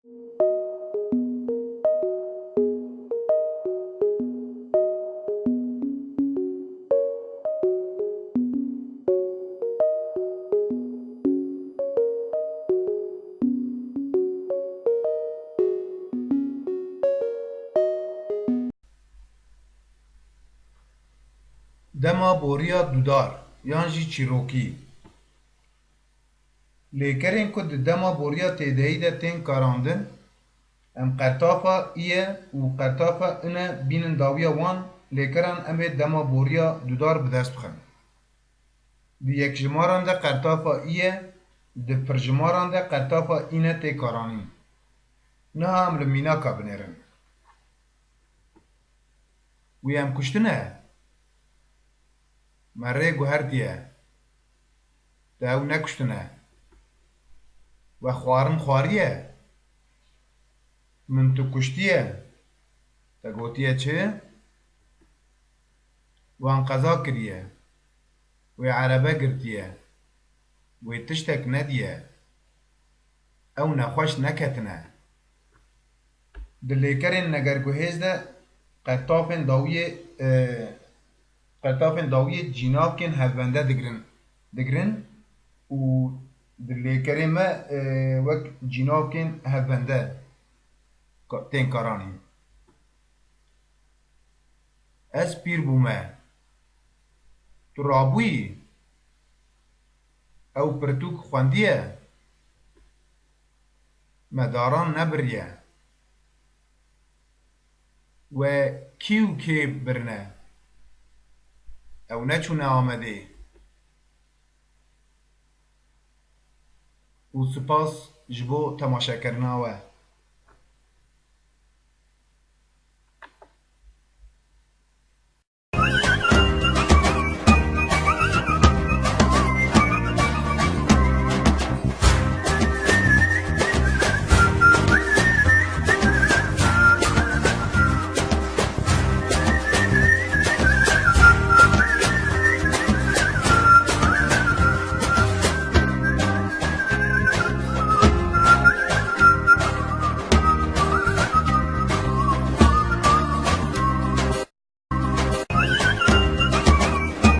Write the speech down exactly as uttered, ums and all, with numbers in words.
Dema boriya dudar yan jî çîrokî. Lêkerên ku di dema boriya têdeyî de tên karandin, em qertafa î ye û qertafa ine bînin dawiya wan lêkeran em ê dema boriya dudar bi dest bixin. Di yekjimaran de qertafa î ye, di pirjimaran de qertafa îne tê karanîn. Niha em li mînaka binêrin. Wî em kuştine? Me rê guhertiye. Te ew nekuştine. We xwarin xwariye? Min tu kuştiye? Te gotiye çi? Wan qeza kiriye. Wê erebe girtiye. Wê tiştek nediye. Ew nexweş neketine. Di lêkerên negerguhêz de qertafên dawiyê, e, qertafên dawiyê cînavkên hevbende digirin, digirin û di lêkerê me, e, wek cînavkên hevbende ka-, tên karanîn. Ez pîr bûme. Tu rabûyî? Ew pirtûk xwendiye? Me daran nebiriye. We kî û kê birine? Ew neçûne Amedê. Û spas ji bo temaşekirina we.